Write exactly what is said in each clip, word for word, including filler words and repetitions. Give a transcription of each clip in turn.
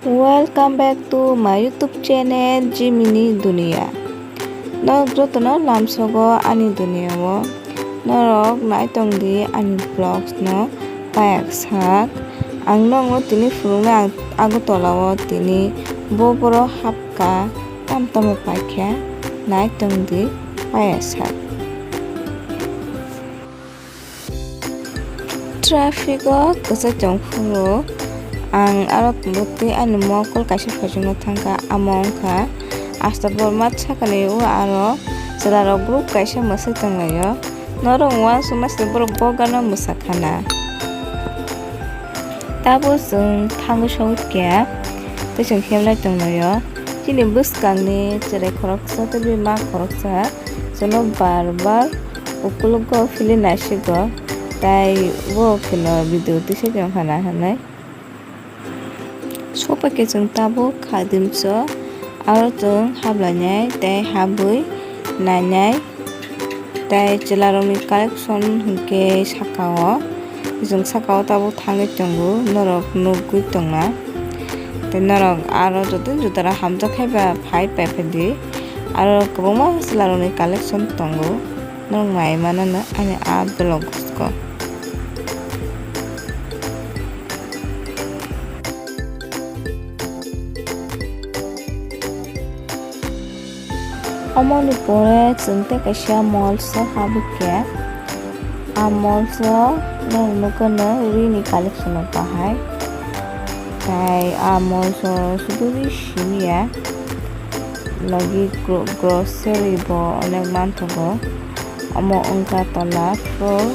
Welcome back to my YouTube channel, Jimini Dunia. Norok jotono lamsogo ani duniao. Norok naitong di ani vlogs no payak sak. Ang nongo tini phunuknai ang Agartala o tini bo boro hapka tam tamo paikha naitong di payak sak. Traffic o kwchai tong phuru ang aro twi ani mokol kaisa phochokna thangkha, amo wngkha Ashta Borma sakani o aro chwlarok group kaisa mwsai tonglaio. Norok uansukma se borok bogano mwsakhana. Tabuk chwng thangwi sogwi kha tei chwng kheblai tonglaio. Chini bwskangni chwrai khoroksa tei bini ma khoroksa chwngno bar bar ukulogo philwi naisigo, tei bo kheno video tisa tongkha na hinwi. Sopaikhe chwng tabuk kha dimso, aro chwng hablainai tei habwi nainai, tei chwlarokni collection hinkhe sakao, chwng sakao tabuk thangwi tongo, norok nukgwi tongna. Tei norok aro joto jotara hamjak khaiba phai paiphaidi, aro kwbangma chwlarokni collection tongo, norok naiwi mano ani a vlog o. Omoni pore chwng tei kaisa malls o habwi kha. A malls o norok nukha no rini collection rok bahai. Tai a malls o sudu ri simi ya. Logi gro-, grocery bo onek manthogo. Omo wngkha tola floor,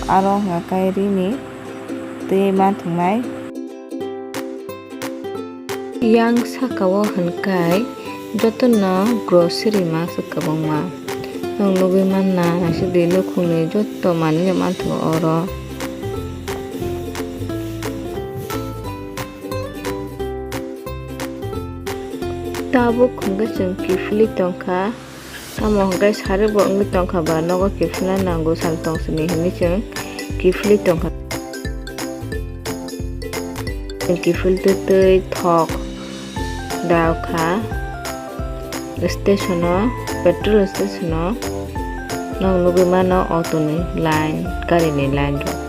aro hwnka khe rini twi manthognai. Yang saka o hwnkhai jotono grocery ma se kwbangma. Nwng nugwi manna naisidi nukhungni joto manwino manthogo oro. Tabuk hwnkhe chwng kiphilwi tongkha. Tamo hwnkhe sari bo wngwi tongkha ba, nogo kiphilna nango sal tong sini hinwi chwng kiphilwi tongkha. Chwng kiphiltwi twi thok daokha station o, petrol station o. Nwng nugwi mano auto ni line, gari ni line rok.